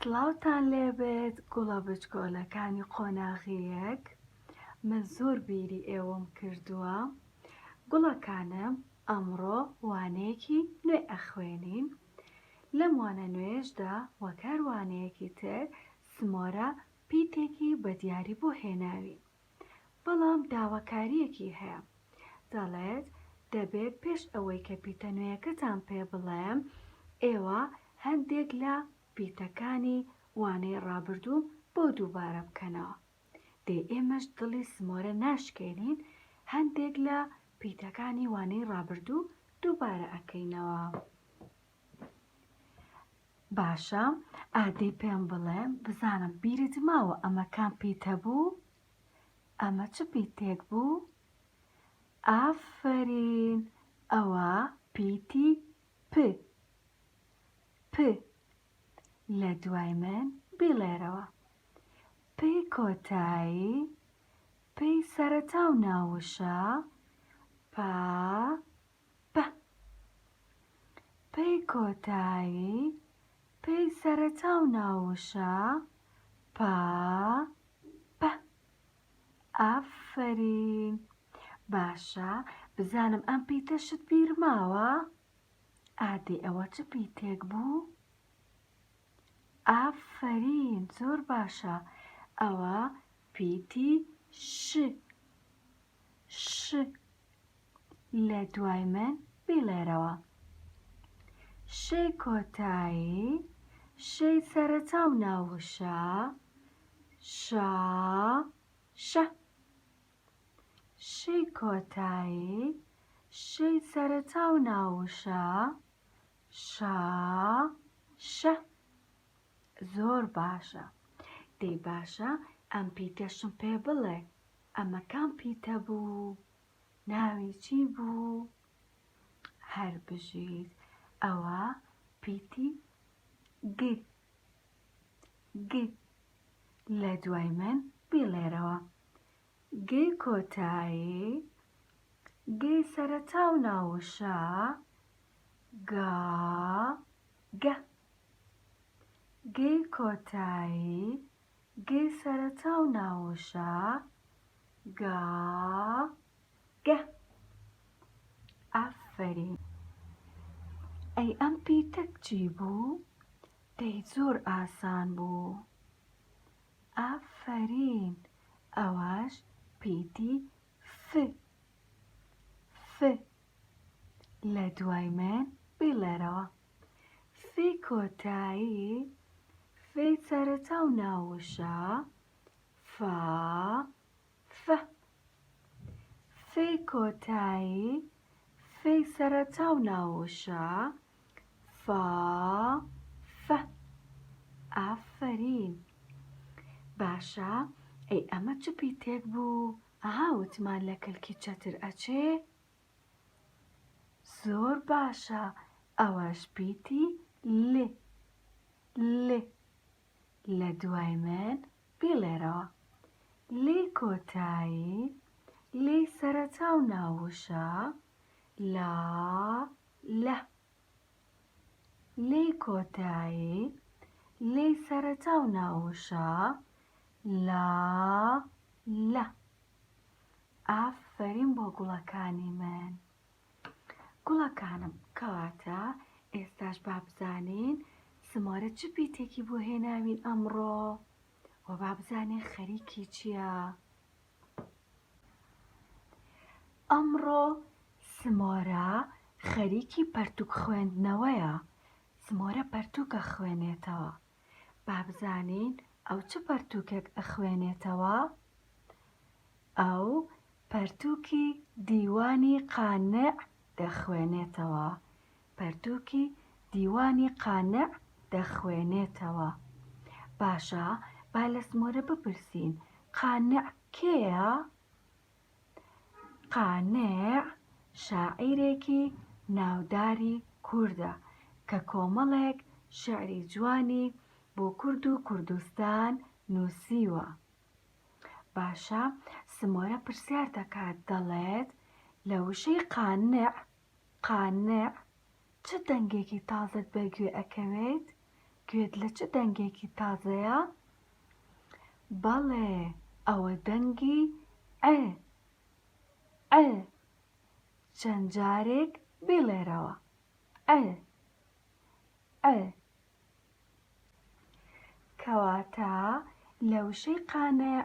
سڵاوتان لێبێت گوڵە بچکۆلەکانی قۆناغی یەک من زۆر بیری ئێوەم کردووە گوڵەکانم ئەمڕۆ وانەیەکی نوێ ئەخوێنین لەم وانە نوێیەشدا وەک هەر وانەیەکی تر سمۆرە پیتێکی بە دیاری بۆ هێناوین بەڵام داواکارییەکی هەیە دەڵێت دەبێت پێش ئەوەی کە پیتە نوێیەکەتان پێ بڵێم ئێوە هەندێک لە پیتەکانی وانەی ڕابردووم بۆ دووبارە بکەنەوە. دەی ئێمەش دڵی سمۆرە ناشکێنین هەندێک لە پیتەکانی وانەی ڕابردوو دووبارە ئەکەینەوە. باشە ئادەی پێم بڵێ بزانم بیرت ماوە ئەمە کام پیتە بوو؟ ئەمە چ پیتێک بوو؟ ئافەرین ئەوە پیتی پ پ لە دوای من بیڵێرەوە پێی کۆتایی پێی سەرەتا و ناوشە پا پە پێی کۆتایی پێی سەرەتا و ناوشە پا پە ئافەرین باشە بزانم ئەم پیتەشت بیر ماوە؟ ئادەی ئەوە چ پیتێک بوو؟ ئافەرین زۆر باشە ئەوە پیتی ش ش لە دوای من بیڵێرەوە شەی کۆتایی شەی سەرەتا و ناوشە شا شە شەی کۆتایی شەی سەرەتا و ناوشە شا شە زۆر باشە دەی باشە ئەم پیتەشم پێ بڵێ ئەمە کام پیتە بوو ناوی چی بوو هەر بژیت ئەوە پیتی گ گ لە دوای من بیڵێرەوە گەی کۆتایی گەی سەرەتا و ناوشە گا گە گەی کۆتایی گەی سەرەتا و ناوشە گا گە ئافەرین. ئەی ئەم پیتە چی بوو؟ دەی زۆر ئاسان بوو. ئافەرین ئەوەش پیتی ف ف لە دوای من بیڵێرەوە فی کۆتایی فی سەرەتا و ناوشە فا فە فی کۆتایی فی سەرەتا و ناوشە فا فە ئافەرین باشە ئەی ئەمە چ پیتێک بوو ئەها وتمان لە کلکی چەتر ئەچێ زۆر باشە ئەوەش پیتی ل ل لە دوای من بیڵێرەوە لی کۆتایی لی سەرەتا و ناوشە لا لە لی کۆتایی لی سەرەتا و ناوشە لا لە ئافەرین بۆ گوڵەکانی من. گوڵەکانم کەواتە ئێستاش با بزانین سمۆرە چ پیتێکی بۆ هێناوین ئەمڕۆ و با بزانین خەریکی چییە؟ ئەمڕۆ سمۆرە خەریکی پەرتوک خوێندنەوەیە سمۆرە پەرتوک ئەخوێنێتەوە با بزانین ئەو چ پەرتوکێک ئەخوێنێتەوە؟ ئەو پەرتوکی دیوانی قانع دەخوێنێتەوە پەرتوکی دیوانی قانع دەخوێنێتەوە باشە با لە سمۆرە بپرسین قانع کێیە؟ قانع شاعیرێکی ناوداری کوردە کە کۆمەڵێک شیعری جوانی بۆ کورد و کوردستان نووسیوە. باشە سمۆرە پرسیار دەکات دەڵێت لە وشەی قانع، قانع، چ دەنگێکی تازەت بەگوێ ئەکەوێت؟ گوێت لە چ دەنگێکی تازەیە؟ بەڵێ ئەوە دەنگی ع ع چەند جارێک بیڵێرەوە ع ع کەواتە لە وشەی قانع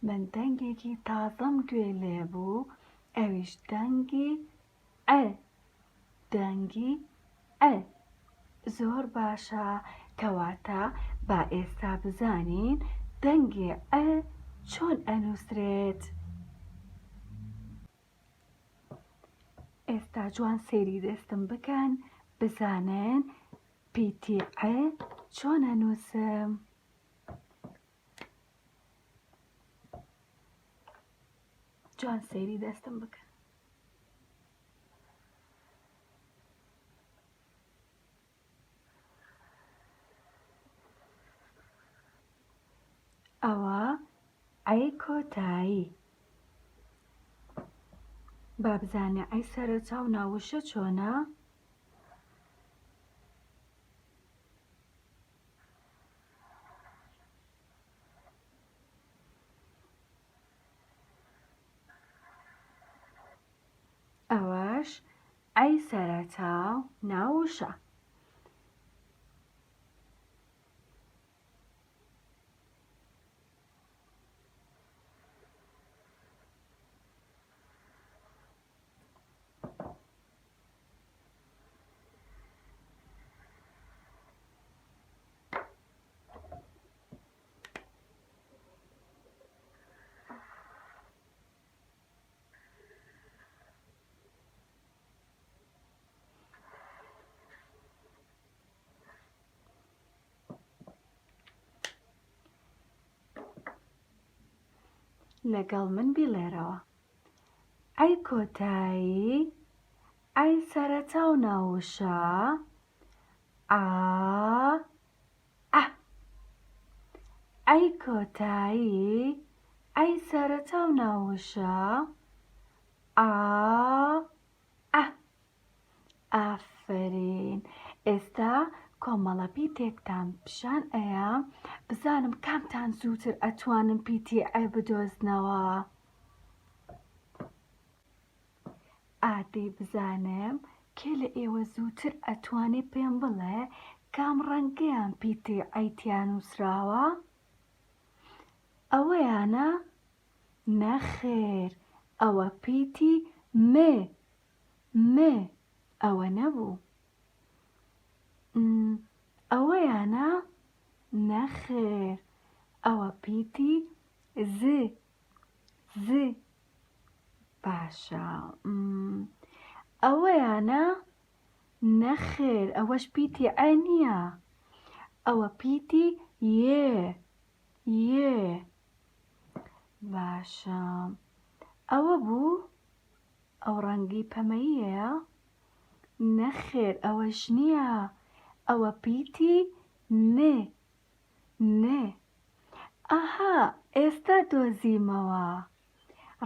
من دەنگێکی تازەم گوێ لێ بوو ئەویش دەنگی ع دەنگی ع زۆر باشە کەواتە با ئێستا بزانین دەنگی ع چۆن ئەنووسرێت. ئێستا جوان سەیری دەستم بکەن بزانن پیتی ع چۆن ئەنووسم. جوان سەیری دەستم بکەن. ئەوە عەی کۆتایی. با بزانێ عەی سەرەتا و ناوشە چۆنە؟ ئەوەش عەی سەرەتا و ناوشە. لەگەڵ من بیڵێرەوە. ئەی کۆتایی، ئەی سەرەتا و ناوشە، ئا، ئە. ئەی کۆتایی، ئەی سەرەتا و ناوشە، ئا، ئە. ئافەرین ئێستا کۆمەڵە پیتێکتان پیشان ئەیەم بزانم کامتان زووتر ئەتوانن پیتی ئە بدۆزنەوە. ئادەی بزانم کێ لە ئێوە زووتر ئەتوانێ پێم بڵێ کام ڕەنگەیان پیتی عەی تیا نووسراوە؟ ئەوەیانە؟ نەخێر ئەوە پیتی م م ئەوە نەبوو. م ئەوەیانە؟ نەخێر ئەوە پیتی ز ز باشە م ئەوەیانە؟ نەخێر ئەوەش پیتی عێ نییە ئەوە پیتی یێ یێ باشە ئەوە بوو ئەو ڕەنگی پەمەییەیە؟ نەخێر ئەوەش نییە ئەوە پیتی ن ن ئەها ئێستا دۆزیمەوە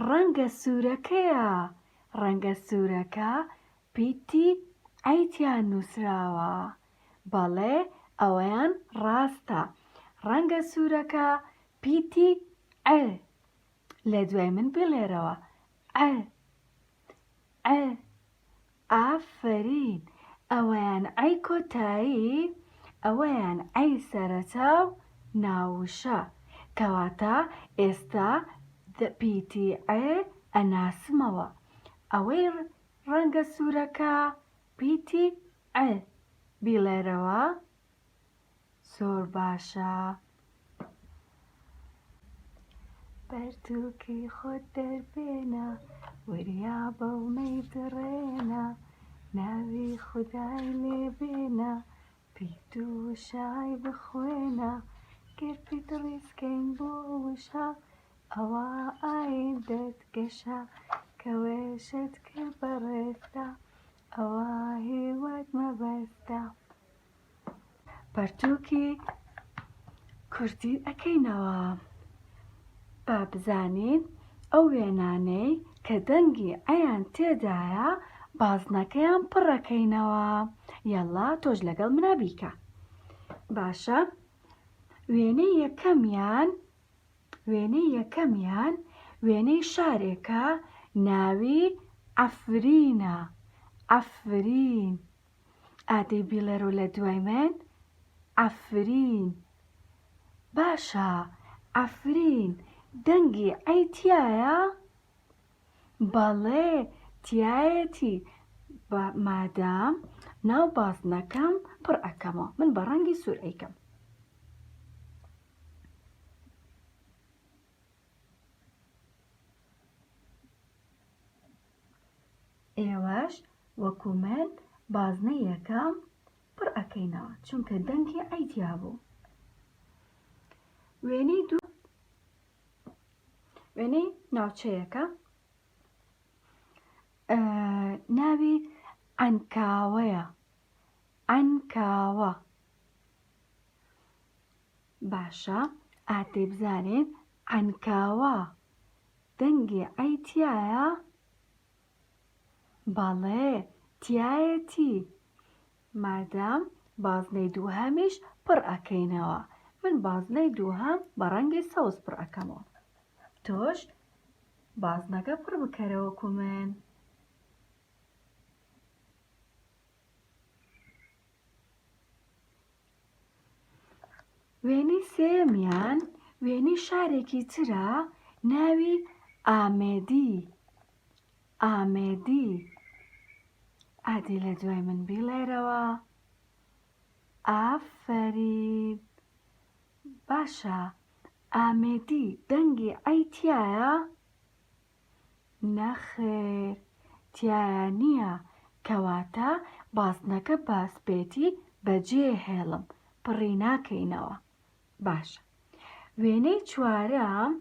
ڕەنگە سوورەکەیە ڕەنگە سوورەکە پیتی عەی تیا نووسراوە بەڵێ ئەوەیان ڕاستە ڕەنگە سوورەکە پیتی ع لە دوای من بڵێرەوە ع ع ئافەرین ئەوەیان عەی کۆتایی ئەوەیان عەی سەرەتا و ناوشە کەواتە ئێستا پیتی ع ئەناسمەوە ئەوەی ڕەنگە سوورەکە پیتی ع بیڵێرەوە زۆر باشە. پەرتووکی خۆت دەربێنە وریابە و مەیدڕێنە ناوی خودای لێ بێنە پیت و وشای بخوێنە گەر پیت ڕیزکەین بۆ وشە ئەوا ئایندەت گەشە کە وێشت کرد بە ڕێستە ئەوا هیوات مەبەستە. پەرتووکی کوردی ئەکەینەوە با بزانین ئەو وێنانەی کە دەنگی عەیان تێدایە بازنەکەیان پڕەکەینەوە یەڵا تۆش لەگەڵ منا بیکە. باشە وێنەی یەکەمیان وێنەی یەکەمیان وێنەی شارێکە ناوی عەفرینە عەفرین ئادەی بیڵێرۆ لە دوای من عەفرین باشە عەفرین دەنگی عەی تیایە؟ بەڵێ تیایەتی بە مادام ناو بازنەکەم پڕ ئەکەمەوە من بە ڕەنگی سوور ئەیکەم. ئێوەش وەکو من بازنەی یەکەم پڕ ئەکەینەوە چونکە دەنگی عەی تیا بوو. وێنەی دوو وێنەی ناوچەیەکە ناوی عەنکاوەیە عەنکاوە باشە ئاتێ بزانین عەنکاوە دەنگی عەی تیایە؟ بەڵێ تیایەتی مادام بازنەی دووهەمیش پڕ ئەکەینەوە من بازنەی دووهەم بە ڕەنگی سەوز پڕ ئەکەمەوە تۆش بازنەکە پڕ بکەرەوە وەکو من. وێنەی سێیەمیان وێنەی شارێکی ترە ناوی ئامێدی ئامێدی ئادی لە دوای من بیڵێرەوە ئافەرین باشە ئامێدی دەنگی عەی تیایە؟ نەخێر تیایا نییە کەواتە بازنەکە باسپێتی بەجێ هێڵم پڕی ناکەینەوە باشە وێنەی چوارەم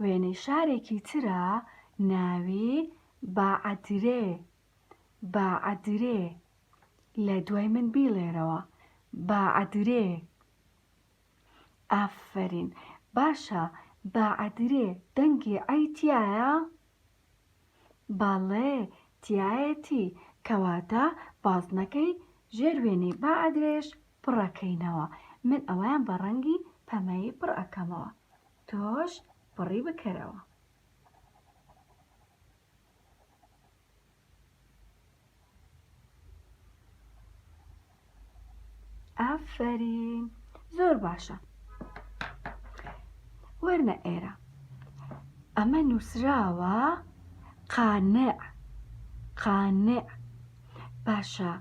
وێنەی شارێکی ترە ناوی باعەدرێ باعەدرێ لە دوای من بیڵێرەوە باعەدرێ ئافەرین باشە باعەدرێ دەنگی عەی تیایە؟ بەڵێ تیایەتی کەواتە بازنەکەی ژێر وێنەی باعەدرێش پڕەکەینەوە من ئەوەیان بە ڕەنگی پەمەیی پڕ ئەکەمەوە تۆش پڕی بکەرەوە. ئافەرین زۆر باشە وەرنە ئێرە ئەمە نووسراوە قانع قانع باشە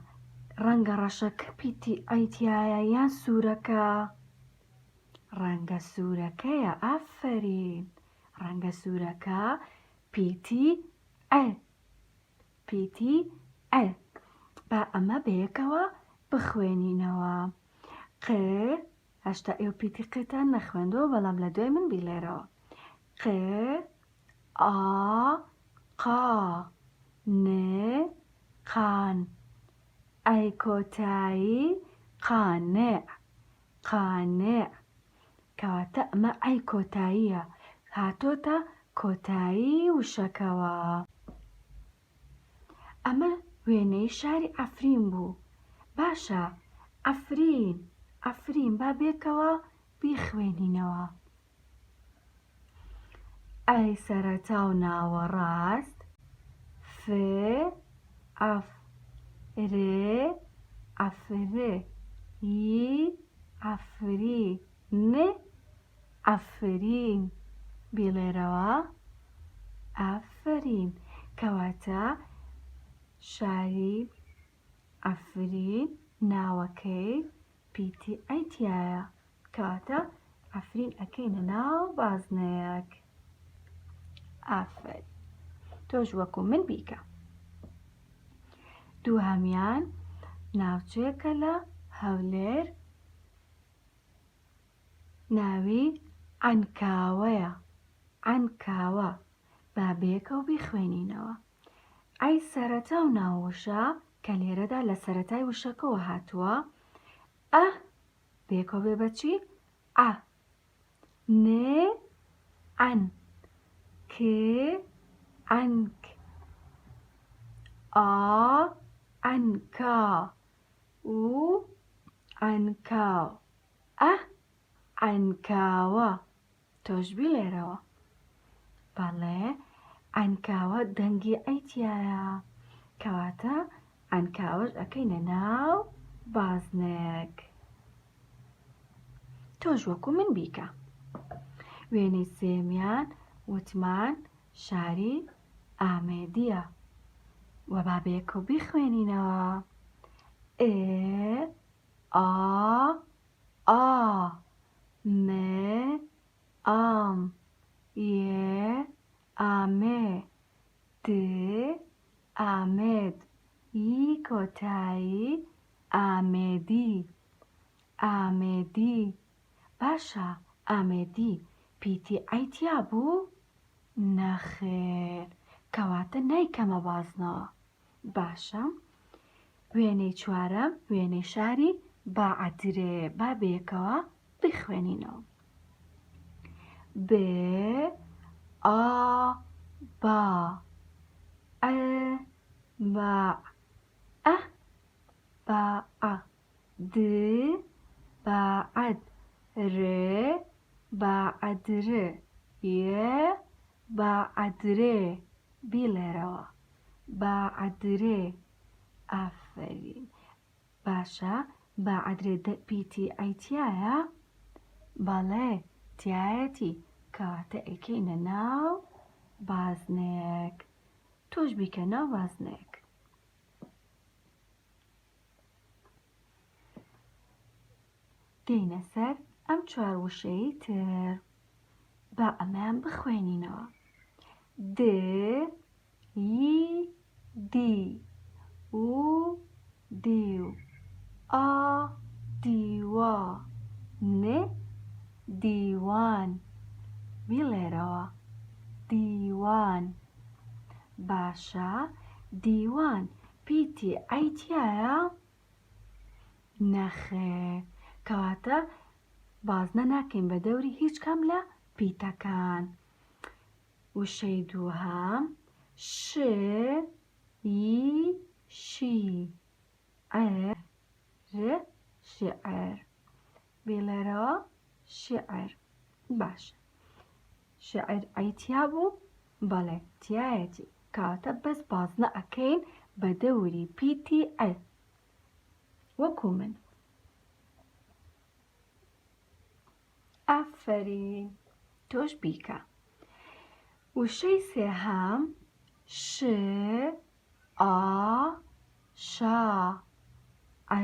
ڕەنگە ڕەشەکە پیتی ئەیتایە یان سوورەکە ڕەنگە سوورەکەیە ئافەرین ڕەنگە سوورەکە پیتی ئە پیتی ئە با ئەمە بەیەکەوە بخوێنینەوە ق هەشتا ئێوە پیتی قتان نەخوێندووە بەڵام لە دوای من بیڵێرەوە ق ئا قا ن قان ئەی کۆتایی قانع قانع کەواتە ئەمە ئەی کۆتاییە هاتۆتە کۆتایی وشەکەوە. ئەمە وێنەی شاری عەفرین بوو. باشە عەفرین، عەفرین با بێکەوە بیخوێنینەوە. ئەی سەرەتا و ناوەڕاست، ف، عەف، ر، عەفر، ی، عەفری، ن، عەفرین بیڵێرەوە ئافەرین کەواتە شاری عەفرین ناوەکەی پیتی عەی تیایە کەواتە عەفرین ئەکەینە ناو بازنەیەک ئافەرین تۆش وەکو من بیکە دووهەمیان ناوچەیەکە لە هەولێر ناوی عەنکاوەیە، عەنکاوە، با بەیەکەوە بیخوێنینەوە. عەی سەرەتا و ناو وشە کە لێرەدا لە سەرەتای وشەکەوە هاتووە، ئە بەیەکەوە بێ بە چی؟ عە. ن عەن. ک عەنک. ئا عەنکا. و عەنکاو. ئە عەنکاوە تۆش بیڵێرەوە. بەڵێ عەنکاوە دەنگی عەی تیایە کەواتە عەنکاوەش ئەکەینە ناو بازنەیەک. تۆش وەکو من بیکە. وێنەی سێیەمیان وتمان شاری ئامێدیە وە با بەیەکەوە بیخوێنینەوە ئێ ئا ئا م ئام ێ ئامێ د ئامێد ی کۆتایی ئامێدی ئامێدی باشە ئامێدی پیتی عەی تیا بوو؟ نەخێر کەواتە نایکەمە بازنەوە باشە وێنەی چوارەم وێنەی شاری باعەدرێ با بەیەکەوە بیخوێنینەوە ب ئا با ئە با ئە با ئە د باعەد ر باعەدر ی باعەدرێ بیڵێرەوە باعەدرێ ئافەرین باشە باعەدرێ دە پیتی عەی تیایە؟ بەڵێ تیایەتی کەواتە ئەیکەینە ناو بازنەیەک تۆش بیکە ناو بازنەیەک. دێینە سەر ئەم چوار وشەیەی تر با ئەمەیان بخوێنینەوە د ی دی و دیو ئا دیوا ن دیوان بیڵێرەوە دیوان باشە دیوان پیتی عەی تیایە؟ نەخێر کەواتە بازنە ناکەین بە دەوری هیچ کام لە پیتەکان. وشەی دووهەم ش ی شی ع ر شیعر بیڵێرەوە شیعر باشە شیعر عەی تیا بوو؟ بەڵێ تیایەتی کەواتە بەس بازنە ئەکەین بە دەوری پیتی ع وەکو من. ئافەرین تۆش بیکە. وشەی سێهەم ش ئا شا ع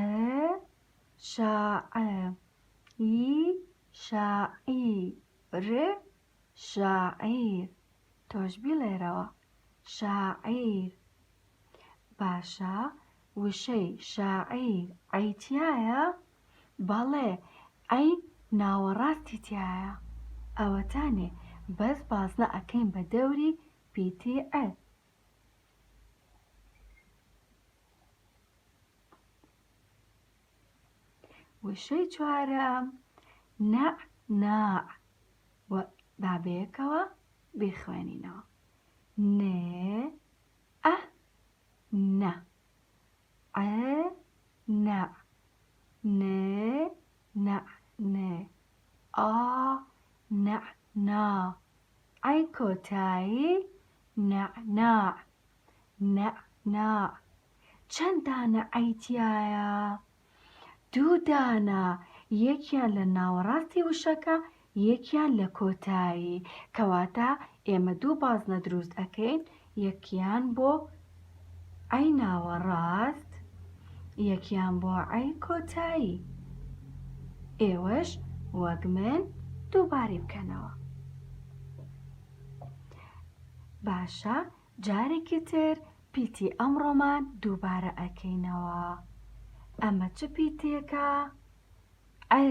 شاع ی شاعیر شاعیر تۆش بیڵێرەوە شاعیر باشە وشەی شاعیر عەی تیایە؟ بەڵێ عەی ناوەڕاستی تیایە ئەوەتانێ بەس بازنە ئەکەین بە دەوری پیتی ع. وشەی چوارەم نەع ناع و با بەیەکەوە بیخوێنینەوە نێ ئە نە ع نع ن نع نێ ئا نع نا عەی کۆتایی نەعناع نەعناع چەند دانە عەی تیایە؟ دوو دانە، یەکیان لە ناوەڕاستی وشەکە، یەکیان لە کۆتایی. کەواتە ئێمە دوو بازنە دروست ئەکەین، یەکیان بۆ عەی ناوەڕاست، یەکیان بۆ عەی کۆتایی. ئێوەش وەک من دووبارەی بکەنەوە. باشە جارێکی تر پیتی ئەمڕۆمان دووبارە ئەکەینەوە. ئەمە چ پیتێکە؟ ع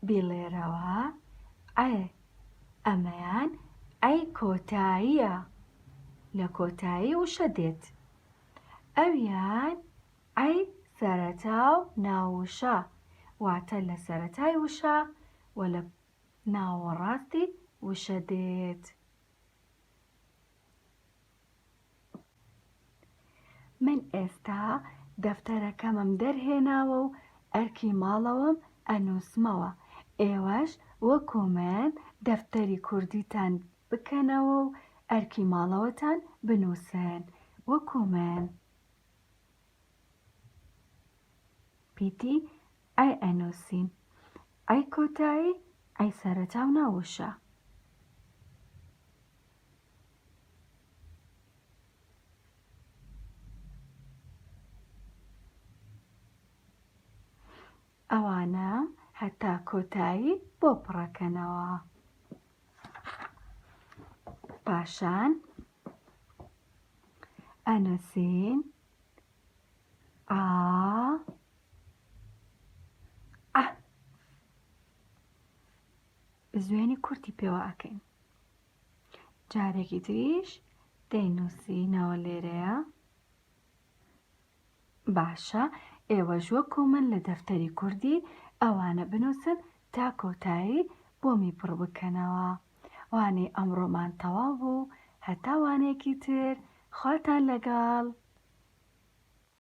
بیڵێرەوە ع ئەمەیان عەی کۆتاییە لە کۆتایی وشە دێت. ئەویان عەی سەرەتا و ناو وشە واتە لە سەرەتای وشە و لە ناوەڕاستی وشە دێت. من ئێستا دەفتەرەکەمم دەرهێناوە و ئەرکی ماڵەوەم ئەنووسمەوە ئێوەش وەکو من دەفتەری کوردیتان بکەنەوە و ئەرکی ماڵەوەتان بنووسن وەکو من. پیتی ئەی ئەنووسین ئەی کۆتایی ئەی سەرەتا و ناو وشە. ئەوانە هەتا کۆتایی بۆ پڕەکەنەوە. پاشان ئەنووسین ئا ئە بزوێنی کورتی پێوە ئەکەین. جارێکی تریش دەینووسینەوە لێرەیە. باشە ئێوەش وەکو من لە دەفتەری کوردی ئەوانە بنووسن تا کۆتایی بۆمی پڕ بکەنەوە. وانەی ئەمڕۆمان تەواو بوو هەتا وانەیەکی تر خواتان لەگەڵ.